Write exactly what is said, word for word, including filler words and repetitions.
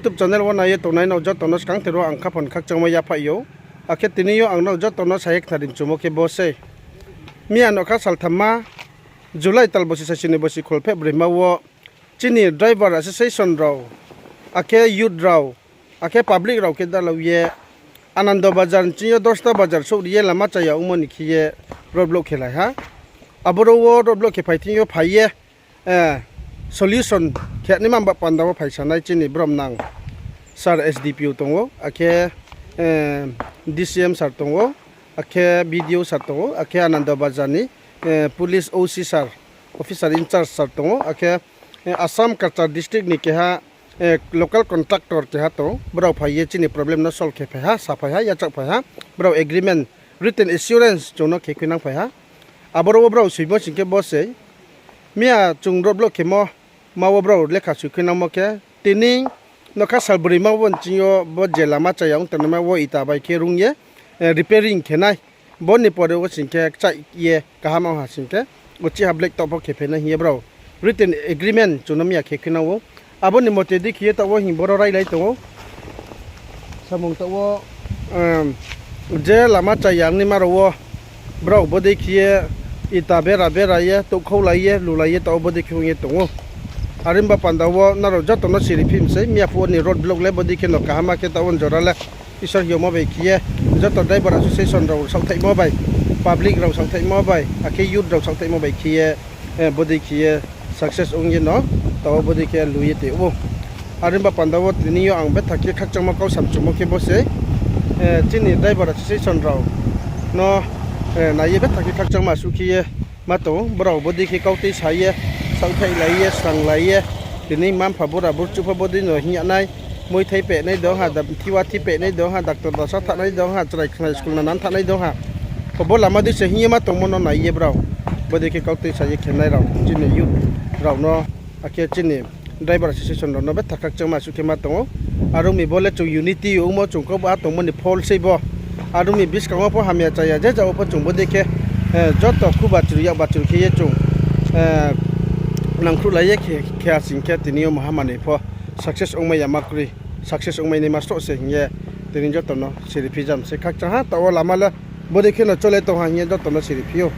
YouTube channel wo nai ye tongnai nrao joto no skangther wo ang khaphang khakchangmo yaphaih ou. Akhe tini yo ang nrao joto no sa ye khnari mchumo khe bo sei. Miya nokha salthamma July tal bosi saichini bosi kholpheh broima wo chini driver association rao, akhe youth rao, akhe public rao khe dalao ye Anando Bazar ni ching yo Dosta Bazar souhri ye lama chaya ongmo ni khe ye road block khelai ha. Aboro wo road block khe phai thing yo phai ye solution khe naima ba panda wo phaisanai chini bromnang sir S D P O tong ou, akhe D C M sir tong ou, akhe B D O sir tong ou, akhe Anando Bazar ni police O C sir, officer in charge sir tong ou, akhe Assam Cachar district ni keha local contractor keha tong ou, brao phai ye chini problem no solve khe phai ha, saphai ha, yachaohphai ha, brao agreement, written assurance chung no khe khuinang phai ha. Aboro wo brao soimo sing khe bo sei. Miya chung road block khemo ma wo brao lekha soi khuinangmo khe, tini nokha sal broima wo nching yo bo je lama chaya ong tongnaima wo ita bai khe rung ye repairing khe nai. Bo ni pore wo sing khe kchaih ye kaham ong ha sing khe, uchih ha black top pho khe phainai hing ye brao written agreement chung no miya khe khuinang ou. Abo ni mote dei khe ye taoh wo hing boro railai tong ou. Samung taoh wo je lama chaya ongnaima rao wo brao bodei khe ye ita bera bera ye, touhkhaulai ye, lulai ye, taoh wo bodei khe ong ye tong ou. Are ong ba panda wo nrao joto no siri phi mi sei, miya phuh wo ni road block le bodei khe no kaham khe taoh wo jora le Isor hingmo bai khe ye, joto driver association rao saohthaihmo bai, public rao saohthaihmo bai, akhe youth rao saohthaihmo bai khe ye, bodei khe ye success ong ye no, taoh wo bodei khe lu ye tong ou. Are ong ba panda wo tini yo ang betha khe khakchangmo kau samchumo khe bo sei, chini driver association rao no nai ye betha khe khakchangma suh khe ye ma tong ou, brao bodei khe kautui sa ye, saohthaihlai ye, sranglai ye, tini mma-mpha bura burchuh pho bodei no hing ya nai, muithai pehnai dong ha, thiwa thi pehnai dong ha, doctor dasa thanai dong ha, chrai khnai school nana thanai dong ha. Kho bo lama dei se hing ye ma tongmo no nai ye brao bodei khe kautui sa ye khenai rao, chini youth rao no, akhe chini driver association rao no betha khakchangma suh khe ma tong ou. Are ong mi bo le chung unity ongmo chung kau ba tongmo ni phol sei bo. Are ong mi buskang wo pho hamya chaya je jao pho chung bodei khe joto khu bachru yak bachru khe ye chung nangkhruhlai ye khe, khe ha sing khe tini yo mahamani pho success ongmai ya ma kroi, success ongmai naima sroh se hing ye tini joto no siri phi jam se khakchang ha, taoh wo lama le bodei khe no chole tong ha hing ye joto no siri phi ou.